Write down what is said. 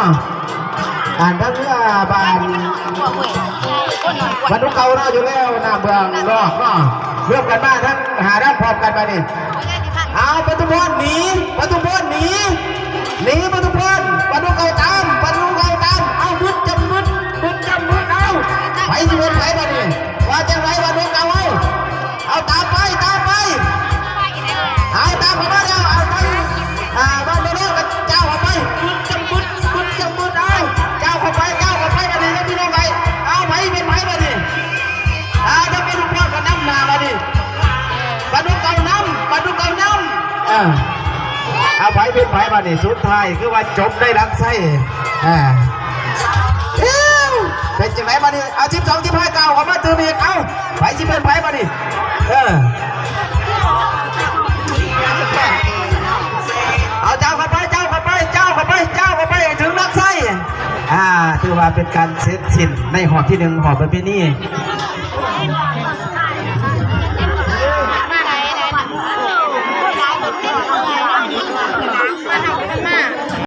ອ່າ ທາງເຮືອບ້ານ ບ້ານດວງເກົ່າເນາະ ຢູ່ແລ້ວໜ້າເບື້ອງນອກເນາະ ເລີ່ມກັນມາທັງຫ້າລຳພ້ອມກັນບາດນີ້. ເອົາ ປະທຸມພອນໜີ ປະທຸມພອນໜີ ໜີປະທຸມພອນ ບ້ານດວງເກົ່າຕາມ ບ້ານດວງເກົ່າຕາມ ເອົາ ບຶດຈຳບຶດ ບຶດຈຳບຶດ ເອົາ ໃຜຊິເປັນໃຜບາດນີ້ ວ່າຈັ່ງໃດ ບ້ານດວງເກົ່າ ເອົາ ເອົາ ຕາມໄປ ຕາມໄປ ເອົາ ຕາມເຂົ້າມາແລ້ວ ເອົາ ໄປ ອ່າ ບ້ານດວງເກົ່າ ເຈົ້າເຂົ້າໄປ ບຶດຈຳບຶດ ບຶດຈຳບຶດ ເອົາ ເຈົ້າເຂົ້າໄປ ເຈົ້າເຂົ້າໄປ ບາດນີ້ ພີ່ນ້ອງເອີຍ ເອົາ ໃຜເປັນໃຜບາດນີ້ ອ່າ ເດີ ປະທຸມພອນກໍນຳໜ້າບາດນີ້ ປະດຸກເກົ່ານຳ ປະດຸກເກົ່ານຳ ເອີ ເອົາ ໃຜເປັນໃຜບາດນີ້ ສຸດທ້າຍຄືວ່າຈົບໃນຫຼັກໄຊ ເອີ ເປັນຈັ່ງໃດບາດນີ້ ເອົາ ສິບສອງ ສິບຫ້າ ກ້າວເຂົ້າມາຕື່ມອີກ ເອົາ ໃຜຊິເປັນໃຜບາດນີ້ ເອີ ເອົາ ເຈົ້າເຂົ້າໄປ ເຈົ້າເຂົ້າໄປ ເຈົ້າເຂົ້າໄປ ເຈົ້າເຂົ້າໄປໃຫ້ເຖິງຫຼັກໄຊ ອ່າ ຖືວ່າເປັນການເສັດສິ້ນໃນຮອບທີໜຶ່ງ ຮອບປະເພນີ.